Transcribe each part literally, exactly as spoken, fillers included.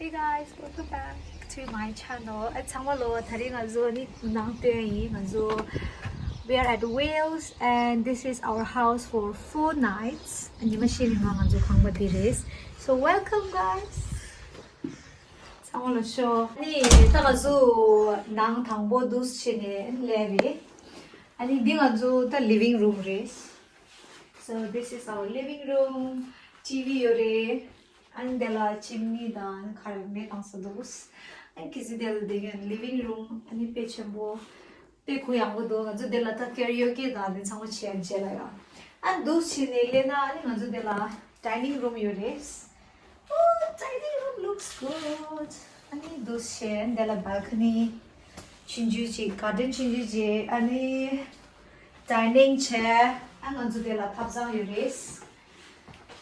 Hey guys, welcome back to my channel. ཨ་ཚང་མ་ལོ། ད་རིང་ང་ཚོ་ནི་ནང་སྟོན་ཡིན། ང་ཚོ we are at Wales and this is our house for four nights. ཉི་མ་བཞི་རིང་ང་ང་ཚོ་ཁང་པ་འདི་རེད། So welcome guys. ཚང་མ་ལ་ཤོ། ནི་ད་ང་ཚོ་ནང་དང་པོ་འདུག་བྱས་ནས་སླེབས་རེད། ཨ་ནི་འདི་ང་ཚོ་ད་living room རེད། So this is our living room. TV ཡོད་རེད། ཨ་ནི་དེ་ལ་chimney དང་ཁ་རེ་མེ་དང་ས་འདུག་ཨ་ནི་ཁི་སི་དེ་ལ་དེ་ག་living room ཨ་ནི་དཔེ་ཆེན་པོ། དཔེ་གུ་ཡངས་པོ་འདུག་ང་ཚོ་དེ་ལ་ད་karaoke དང་དེ་ཚང་མ་བྱས་རྗེས་ལ་ཡ། ཨ་འདུག་བྱས་ནས་སླེབས་ན་ཨ་ནི་ང་ཚོ་དེ་ལ་dining room ཡོད་རེད། Oh, dining room looks good. ཨ་ནི་འདུག་བྱས་དེ་ལ་balcony ཆུང་ཆུང་ཅིག garden ཆུང་ཆུང་ཅིག་ཨ་ནི་dining བྱས། ཨ་ང་ཚོ་དེ་ལ་ཐབ་ཚང་ཡོད་རེད།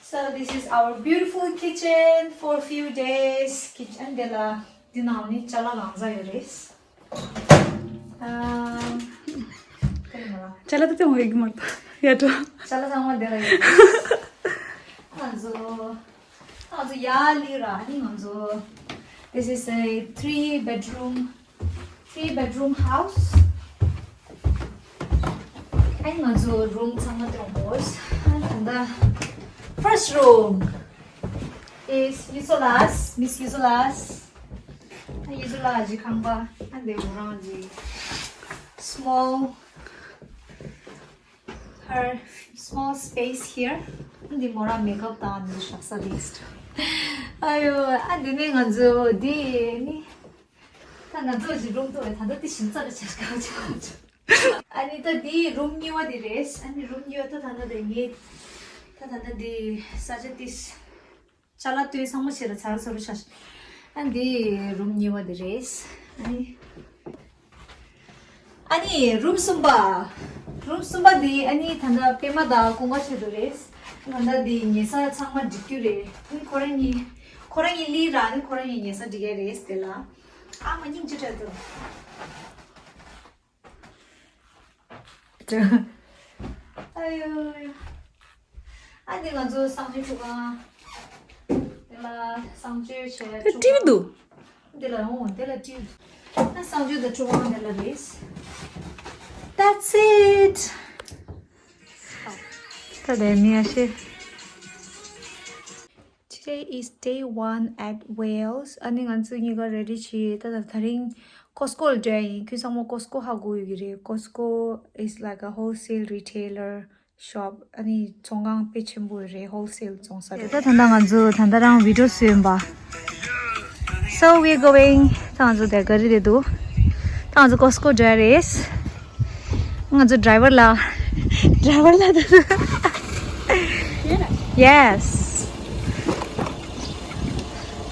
So this is our beautiful kitchen for a few days. Kitchen དེ་ལ་འདི་ནང་ནི་ཅ་ལག་གང་ཚང་ཡོད་རེད། ཨམ། ཅ་ལག་ད་དེ་འོང་ཡོད་ཀྱི་མ་རེད་ཡ་འགྲོ། ཅ་ལག་ཚང་མ་འདི་ལ་ཡོད་རེད། ང་ཚོ་ང་ཚོ་ཡར་སླེབས་ར་ནི་ང་ཚོ། This is a three bedroom, three bedroom house. ཨ་ནི་ང་ཚོ་room ཚང་མ་སྟོན་དགོས། ཨ་ད་ལྟ་first room is Yusola's, Miss Yusola's. ཨ་Yusola གི་ཁང་པ། ཨ་འདི་མོ་རང་གི་small, her small space here. ཨ་འདི་མོ་རང་makeup དང་འདི་ཤག་ས་list. ཨ་ཡོ། ཨ་འདི་ནི་ང་ཚོ་འདི་ནི། ད་ང་ཚོ་གི་room ཐོག་ལ་ད་ལྟ་དེ་ཞིམ་ཚ་རེ་ཆར་གང་ཆག་ཨ་ནི་ད་དེ་room གཉིས་པ་དེ་རེད། ཨ་ནི་room གཉིས་པ་ད་ད་ལྟ་དེ་ངས་ད་ད་ལྟ་དེ་ས་ཆ་དེ་ཅ་ལག་དེ་ཚང་མ་བྱས་ལ་ཚར་ཚར་རུ་ཆགས། ཨ་ནི་དེ་room གཉིས་པ་དེ་རེད། ཨ་ནི་ཨ་ནི་room གསུམ་པ། room གསུམ་པ་དེ་ཨ་ནི་ད་ལྟ་པད་མ་དང་ཀུན་དགའ་ཆེད་དུ་རེད། ད་ལྟ་དེ་ཉལ་ས་ཚང་མ་སྒྲིག་རྒྱུ་རེད། ཨ་ནི་ཁོ་རང་གཉིས་ཁོ་རང་གཉིས་སླེབས་ར། ཨ་ནི་ཁོ་རང་གཉིས་ཉལ་ས་སྒྲིག་ཡ་རེད་དེ་ལ། ཨ་མ་སྙིང་རྗེ་དྲགས་འདུག་ཨ་ཡོ། ཨ་འདི་ང་ཚོ་གསང་སྤྱོད་ཁྲུས་ཁང་། དེ་ལ་གསང་སྤྱོད་བྱས་ཁྲུས་ཁང་། ཊི་ཝི་འདུག་དེ་ལ་འོང་། དེ་ལ་ཊི་ཝི་འདུག་ཨ་གསང་སྤྱོད་དང་ཁྲུས་ཁང་དེ་ལ་རེད། That's it. ད་དེ་མི་ཨ་ཤེ། Today is day one at Wales. ཨ་ནི་ང་ཚོ་གཉིས་ཀ་ready བྱས། ད་ད་ད་རིང་Costco ལ་འགྲོ་ཡ་ཡིན། ཁྱོད་ཚང་མ་Costco ཧ་གོ་ཡོད་ཀྱི་རེད། Costco is like a wholesale retailer shop. ཨ་ནི་ཚོང་ཁང་དཔེ་ཆེན་པོ་རེད། wholesale བཙོང་ས་རེད། ད་ད་ལྟ་ང་ཚོ་ད་ལྟ་རང་video བཟོས་ཡིན་པ། So we're going. ད་ང་ཚོ་དེ་ག་རེ་རེད་འདུག་ད་ང་ཚོ་Costco འགྲོ་ཡ་རེད། ང་ཚོ་driver ལ། driver ལ། Yes.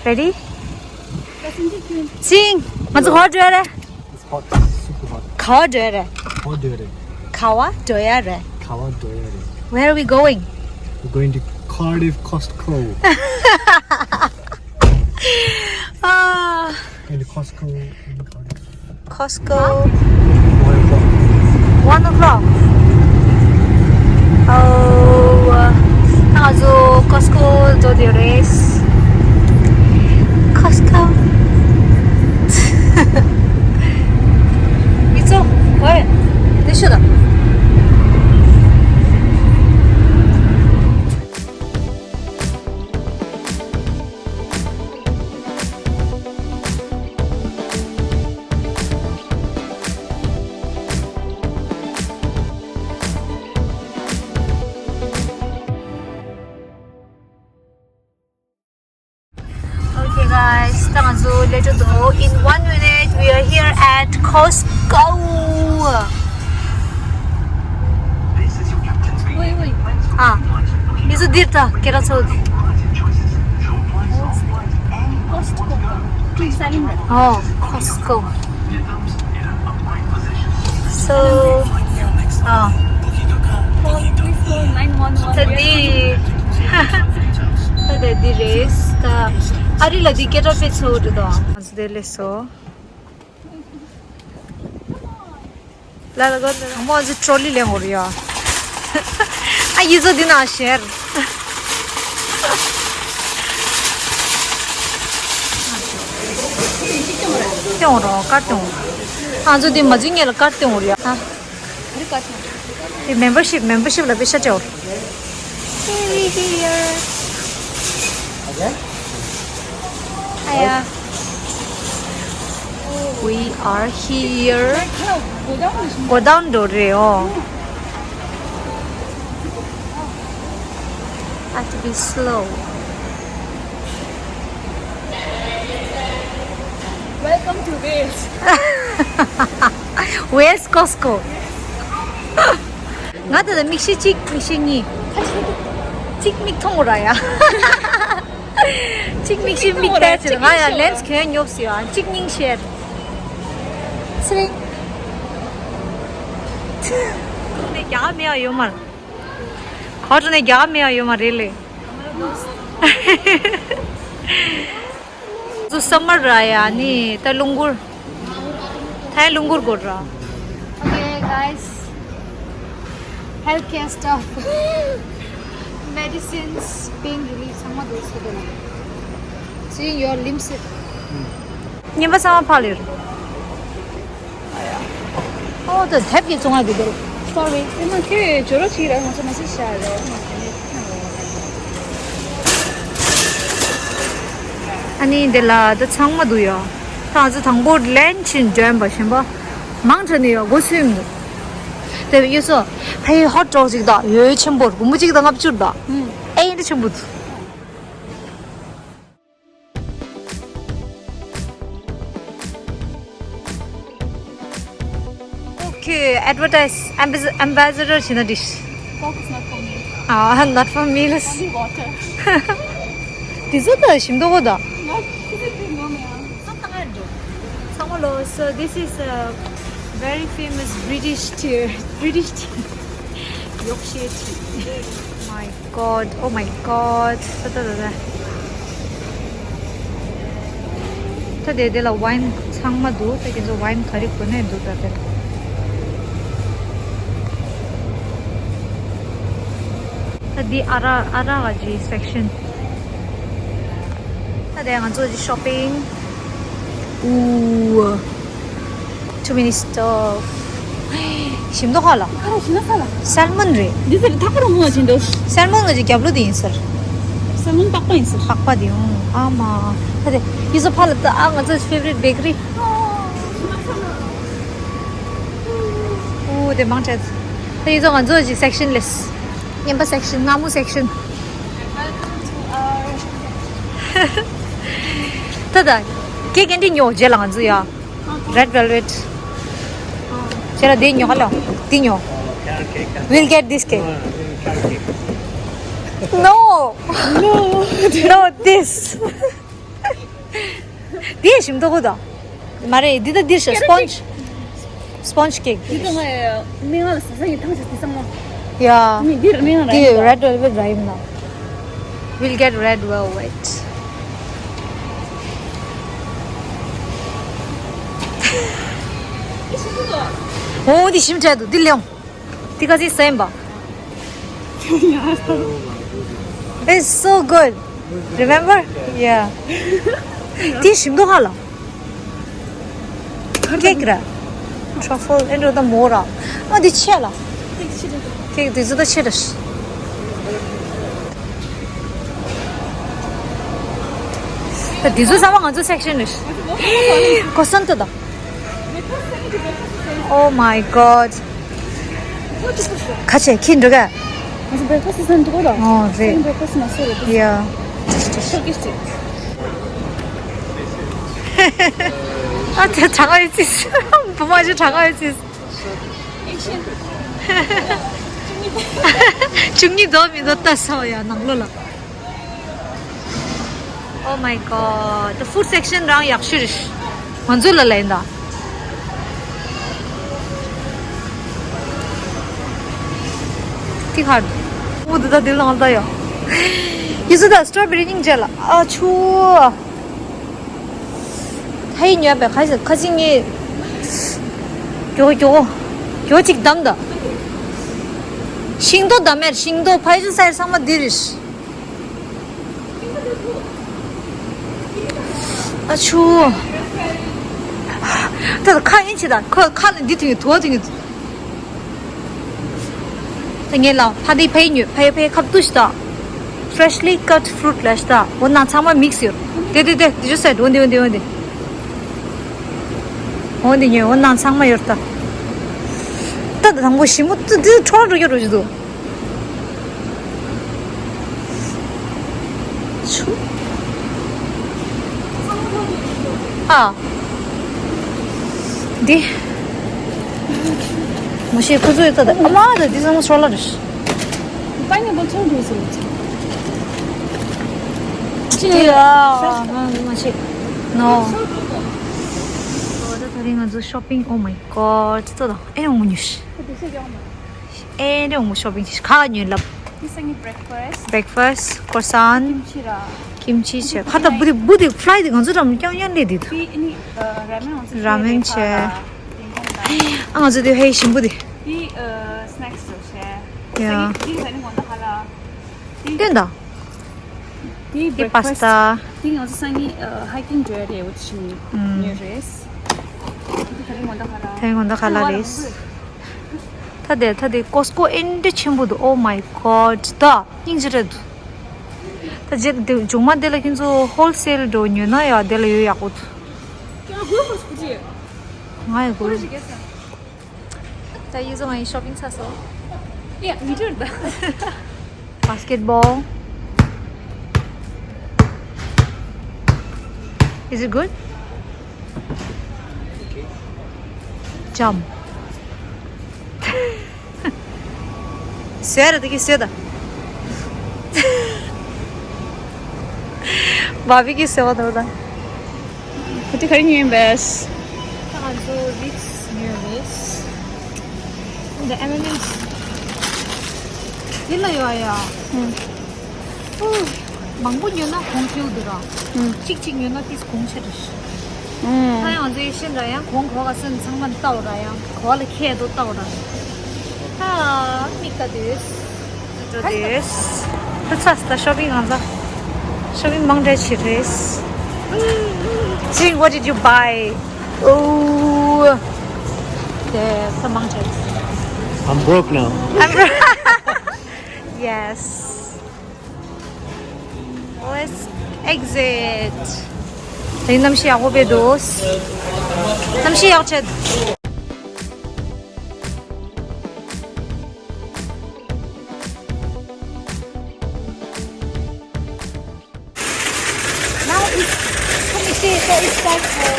Ready? ཅིང་། ང་ཚོ་ག་པར་འགྲོ་ཡ་རེད། It's hot, super hot. ག་པར་འགྲོ་ཡ་རེད། ག་པར་འགྲོ་ཡ་རེད། ག་པར་འགྲོ་ཡ་རེད། ག་པར་འགྲོ་ཡ་རེད། Where are we going? We're going to Cardiff Costco. Ah. Going to Costco in Cardiff. Costco. One o'clock. One o'clock. Oh, ང་ཚོ་Costco འགྲོ་འདོད་རེད། Costco. མི་ཚོ། ཨོའི། དེ་ཤོད་དང་། Okay guys, ད་ང་ཚོ་སླེབས་འགྲོ་འདུག In one minute, we are here at Costco. ཨ། མི་ཚོ་འདིར་ད་སྐད་གྲགས་ཚོ། Costco. Oh, Costco. So, ཨ། ད་འདི། ད་འདི་རེད། ད་ཨ་རི་ལ་འདི་སྐད་གྲགས་དཔེ་ཚོ་འདུག་དོ། ང་ཚོ་དེ་སླེབས་སོང་། ལ་ལ་གོ་ནི་མོ་ཟི་ཊོ་ལི་ལེན་འོར་ཡ། ཨ་ཡི་ཟོ་འདི་ན་ཤེར། སྟོན་རོགས་ཀར་སྟོན། ང་ཚོ་འདི་མ་འཛུལ་སྔོན་ལ་ཀར་སྟོན་རོགས་ཡ། ཨ། འདི་ཀར་སྟོན། འདི་membership, membership ལ་པེ་ཤ་སྤྲད་རོགས། Very here. Okay. Hiya. We are here. Go down འགྲོ་རེད་ཨོ། Have to be slow. Welcome to Wales. Wales Costco. ང་ད་ལྟ་མིག་ཤེལ་གཅིག་མིག་ཤེལ་གཉིས། གཅིག་མིག་མཐོང་ར་ཡ། གཅིག་མིག་ཤེལ་མིག་བལྟས་ཚེ་ང་ཡ་lens གྱོན་ཉོབ་སི་ཡ་གཅིག་སྙིང་ཤེར། ཚེ་རིང་། ནས་རྒྱ་གར་མེད་ཡ་ཡོད་མ་རེད། ག་ནས་རྒྱ་གར་མེད་ཡ་ཡོད་མ་རེད་ལེ། ཚོ་སམ་མར་ར་ཡ་ནི་ད་རླུང་འཁོར། ད་རླུང་འཁོར་དགོས་ར། Okay, guys. Healthcare stuff. Medicines, pain relief ཚང་མ་འདུག་ཟེར་གི་ན། See your limbs. རྔན་པ་ཚང་མ་ཕར་ལ་ཡོད། ཨོ་ད་དེབ་ཀྱི་བཙོང་ཡ་གི་འདུག Sorry. དེ་ན་ཁྱོད་ཇོ་རོ་ཅིག་ར་ང་ཚོ་མ་སི་ཤ་ར། ཨ་ནི་འདི་ལ་ད་ཚང་མ་འདུག་ཡ། ད་ང་ཚོ་དང་པོ་ལན་ཆིན་འདྲེན་པ་གཞན་པ་མང་དྲགས་ནས་ཡ་སྒོ་ཚུད་མི་འདུག་དེ་ཡོད་སོ། ཕ་ཡི་ཧོ་ཊི་ཌོག་ཅིག་དང་ཡོ་ཡོ་ཆེན་པོ་སྒོར་མོ་གཅིག་དང་ལྔ་བཅུ་དང་། ཨེ་འདྲ་ཆེན་པོ་འདུག Okay, advertise, ambas- ambassador ཆེ་ན་dish. Coke is not for me. Ah, not for me. Only water. དེ་ཚོ་ད་ཞིམ་མདོག་གོ་ད། Not physically, no, ma'am. ཚང་མ་ལོ། So this is a very famous British tea. British tea. Yorkshire tea. My God, oh my God. ད་ད་ད་ད། ད་དེ་དེ་ལ་wine ཚང་མ་འདུག་ད་ཁྱེད་ཚོ་wine ག་རེ་དགོས་ནས་འདུག་ད་དེ་ལ། ད་འདི་ཨ་རག་ཨ་རག་གི་section། ད་དེ་ང་ཚོ་གི་shopping། Ooh, too many stuff. ཞིམ་མདོག་ཁ་ལ། ཁ་རོ་ཞིམ་ན་ས་ལ། སལ་མོན་རེད། འདི་ཟེར་ཐག་པ་རུ་མོ་ཅིན་འདུག་སལ་མོན་ང་ཚོ་རྒྱབ་ལོགས་དེ་ཡིན་ཟེར། སལ་མོན་པགས་པ་ཡིན་ཟེར། པགས་པ་དེ་ཡོང་ཨ་མ། ད་དེ་ཡིན་ཟེར་ཕ་ལ་ད་ཨ་ང་ཚོ་favorite bakery། ཨོ་དེ་མང་དྲགས། ད་ཡིན་ཟེར་ང་ཚོ་གི་section ལས། རྔན་པ་section། མངར་མོ་section། ད་ད། ཀེག་གན་དེ་ཉོ་རྗེས་ལ་ང་ཚོ་ཡ། Red velvet། རྗེས་ལ་དེ་ཉོ་ག་ལ། དེ་ཉོ། We'll get this cake. No. No, this. དེ་ཞིམ་མདོག་གོ་ད། མ་རེད། འདི་ད་འདིར་ཤ་sponge. Sponge cake. འདི་ད་ང་མིག་ལ་ཟ་ས་ཡི་ཐང་ཆད་དེ་སང་ལ། ཡ། མི་འདིར་མིག་ལ་འདི་red velvet ར་ཡིན་ན། We'll get red velvet. འོ་འདི་ཞིམ་དྲགས་འདུག་འདི་ལེའོ། དེ་ག་ཚོད་ཟ་ཡིན་པ། It's so good. Remember? Yeah. དེ་ཞིམ་མདོག་ཧ་ལ། ཀེག་ར། Truffle ཨེ་འགྲོ་ད་མོ་ར། ཨ་འདི་ཆེ་ལ། ཀེག་དེ་ཚོ་ད་ཆེ་ར། ད་དེ་ཚོ་ཚང་མ་ང་ཚོ་section རེད། གོ་སོན་ཏོ་ད། Oh my God. ཁ་ཆེ་ཁྱི་འགྲོ་ག་ང་ཚོ་breakfast ཟ་འདུག་གོ་ལ། ཨོ་རེད། Breakfast མ་ཟོས་རེད། Yeah. ཤོག་གིས་ཅིག་ཨ་ཅེ་གྲང་ངར་ཡོད་ཅིག་བུ་མ་ཅིག་གྲང་ངར་ཡོད་ཅིག་བཅུ་གཉིས་འདོད་མི་འདོད་ལྟ་ས་བ་ཡ་ནང་ལོ་ལ། Oh my God, the food section རང་ཡག་ཤོས་རེད། ང་ཚོ་ལ་ལ་ཡིན་ད། ཏི་ཁར། འུ་དུ་ད་དེ་ལང་ད་ཡོ། ཡི་སུ་ད་strawberry སྙིང་རྗེ་ལ་ཨ་ཆུ། ཧེ་ཉོས་པའི་ཁ་ཁ་ཅིག་ངས། མགྱོགས་མགྱོགས། མགྱོགས་ཅིག་བསྡམ་ད། ཤིང་ཏོག་བསྡམ་མེར་ཤིང་ཏོག་ཕ་ཡུལ་ས་ཡི་ཚང་མ་འདི་རེད། ཨ་ཆུ། ད་ཁ་ཡིན་ཆེ་ད་ཁ་ཁ་ལ་འདི་ཐུང་གི་དུ་བ་ཐུང་གི། ད་ངས་ལ་ཕ་འདི་ཕའི་ཉོས་ཕའི་ཕའི་ཁབ་ཏུ་ཞིག་ད། Freshly cut fruit ལ་ཞིག་ད། འོ་ན་ཚང་མ་མིག་སི་ཡོད། དེ་དེ་དེ་དེ་ཞུ་སེ་འོ་འདི་འོ་འདི་འོ་འདི། འོ་འདི་ཉོས་འོ་ན་ཚང་མ་ཡོད་ད། ད་ད་དང་པོ་ཞིམ་མོ་ཏུ་འདི་ཁྲོ་རུ་ཡོད་རུ་ཞིག་འདུག་ཆུ། ཨ། འདི། མ་ཤེས་ཁོ་ཚོས་ད་ད་ཨ་མ་ད་འདི་ཚང་མ་ཤོར་ལ་རེད། Pineapple ཚོང་འགྲོ་ཟེར་ཚེ། ཅི་ཡ། མ་ཤེས། No། ད་ད་རིང་ང་ཚོ་shopping, oh my god ཅི་ཚོ་དང་ཨེ་འོང་ཉུ་ཤི། ཁོ་དེ་ཚོ་ཡོང་མ། ཨེ་འདྲ་འོང་shopping ཅིག་ག་ཉོས་ལབ། དེ་སང་ཉིན་breakfast། Breakfast croissant། ཁིམ་ཆི་ར། ཁིམ་ཆི་ཆེ་ཁ་ད་བུ་དེ་བུ་དེ་fly དེ་ང་ཚོ་རམ་རྐྱང་རྐྱང་ལས་དེ་དུ། དེ་ཨ་ནི་ར་མེན་ང་ཚོ་ར་མེན་ཆེ། ཨ་ང་ཚོ་དེ་ཧེ་ཞིམ་པོ་དེ། དེ་snacks ར་ཆེ། ཡ། དེ་ས་ནི་དེ་ས་ནི་ང་ཚོ་ཧ་ལ། དེ་སྟོན་ད། དེ་དེ་breakfast pasta། དེ་ང་ཚོ་སང་ཉིན་hiking འགྲོ་ཡ་རེད། འོ་དེ་ཞིག་ཉོས་རེད། དེ་ད་རིང་ང་ཚོ་ཧ་ལ། ད་རིང་ང་ཚོ་ཧ་ལ་རེད། ད་དེ་ད་དེ་Costco ཨེ་འདྲ་ཆེན་པོ་འདུག Oh my god ད་སྙིང་རྗེ་རེད་འདུག་ད་རྗེས་དེ་མཇུག་མ་དེ་ལ་ཁྱེད་ཚོ་wholesale འགྲོ་ཉོས་ན་ཡ་དེ་ལ་ཡོད་ཡག་པོ་འདུག་ང་ཡི་གོ་ད་ཡིད་བཟུང་བའི་shopping ཚར་སོང་། ཡ་མི་འགྲོ་ད། Basketball. Is it good? Jump. ཟེར་ར་དེ་གི་ཟེར་ད། བ་བི་གི་ཟེར་བ་དོར་ད། ཁོ་དེ་ག་རེ་ཉོས་ཡིན་པས། ད་ང་ཚོ་Ritz ཉོས་རེད། འདི་M and M's འདི་ལ་ཡོད་ཡ། ཨུ། མང་པོ་ཉོས་ན་གོང་ཁེལ་འདུག་ར། ཨུ། གཅིག་གཅིག་ཉོས་ན་ཏིས་གོང་ཆེ་རེད། ཨུ། ད་ཡང་ང་ཚོའི་ཤེས་འདྲ་ཡང་གོང་གོ་ག་སོན་ཚང་མ་ལྟ་བ་ར་ཡང་གོ་ལ་ཁྱད་དུ་ལྟ་བ་ར། ད་མི་ཀ་དུས། འགྲོ་དུས། ད་ཚ་ད་shopping གང་ཚ། shopping མང་འདྲ་བྱེད་རེད། Jing, what did you buy? Oh. དེ་ཚ་མང་འདྲ། I'm broke now. I'm broke. Yes. Let's exit. དེ་གནམ་གཤིས་ཡག་པོ་བས་འདུག་གནམ་གཤིས་ཡག་ཆེད། Now it's, let me see, so it's time for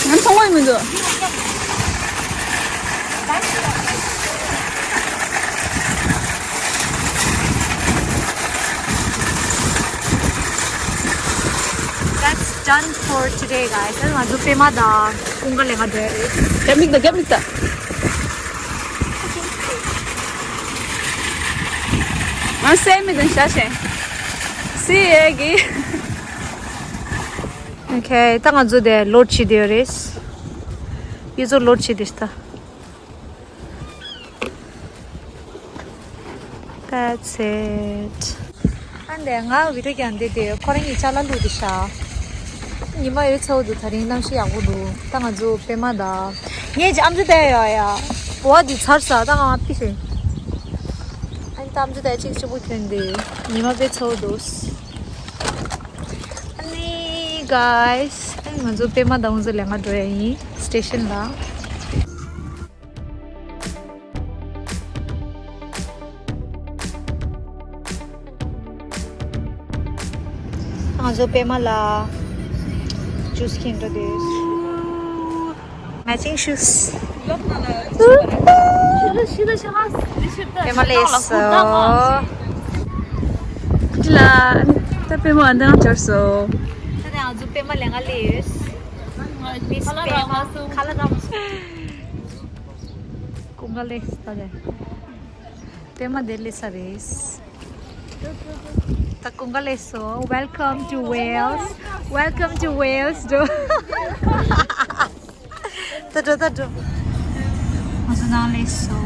ང་མཐོང་བ་མི་འདུག That's done for today, guys. ང་ཚོ་པད་མ་དང་ཀུན་དགའ་ལེན་ག་འགྲོ་ཡ་རེད། རྒྱབ་མིག་དང་རྒྱབ་མིག་དང་། ང་སེམས་མི་དང་ཤ་ཞེན། སི་ཨེ་གི། Okay, ད་ང་ཚོ་དེ་load བྱེད་དེ་རེད། ཡུལ་ཚོ་load བྱེད་དེ་ཤི་ད། That's it. ཨ་འདས་ང་video ཀྱང་འདི་དེ་ཁོ་རང་གི་ཅ་ལག་བླུགས་ཏེ་ཤ། ཉི་མ་ཡོད་ཚོ་འདུག་ད་རིང་གནམ་གཤིས་ཡག་པོ་འདུག་ད་ང་ཚོ་པད་མ་དང་། ངས་ཅི་ཨམ་ཅི་བལྟས་ཡོད་ཡ། འོ་འདི་ཚར་ས་ད་ང་ཨ་ཕི་ཤེ། ཨ་ནི་ད་ཨམ་ཅི་བལྟས་གཅིག་གཅིག་པོ་གྱོན་ཏེ། ཉི་མ་བེད་ཚོ་འདུག་ཨ་ནི་guys ཨ་ནི་ང་ཚོ་པད་མ་དང་ང་ཚོ་ལས་ང་འགྲོ་ཡ་ཡིན་station ལ། ང་ཚོ་པད་མ་ལ་juice ཁྱེར་འགྲོ་དུས། Matching shoes. པད་མ་ལས་སོ། ཅི་ལ། ད་པད་མ་འདང་འབྱོར་སོ། ད་ང་ཚོ་པད་མ་ལས་ང་ལས་ཡོད། Miss པད་མ་ཁ་ལག་རང་། ཀུན་དགའ་ལས་ད་ལས། པད་མ་དེ་ལས་ས་རེད། ད་ཀུན་དགའ་ལས་སོ། Welcome to Wales. Welcome to Wales འགྲོ། ད་འགྲོ་ད་འགྲོ། ང་ཚོ་ནང་ལས་སོ།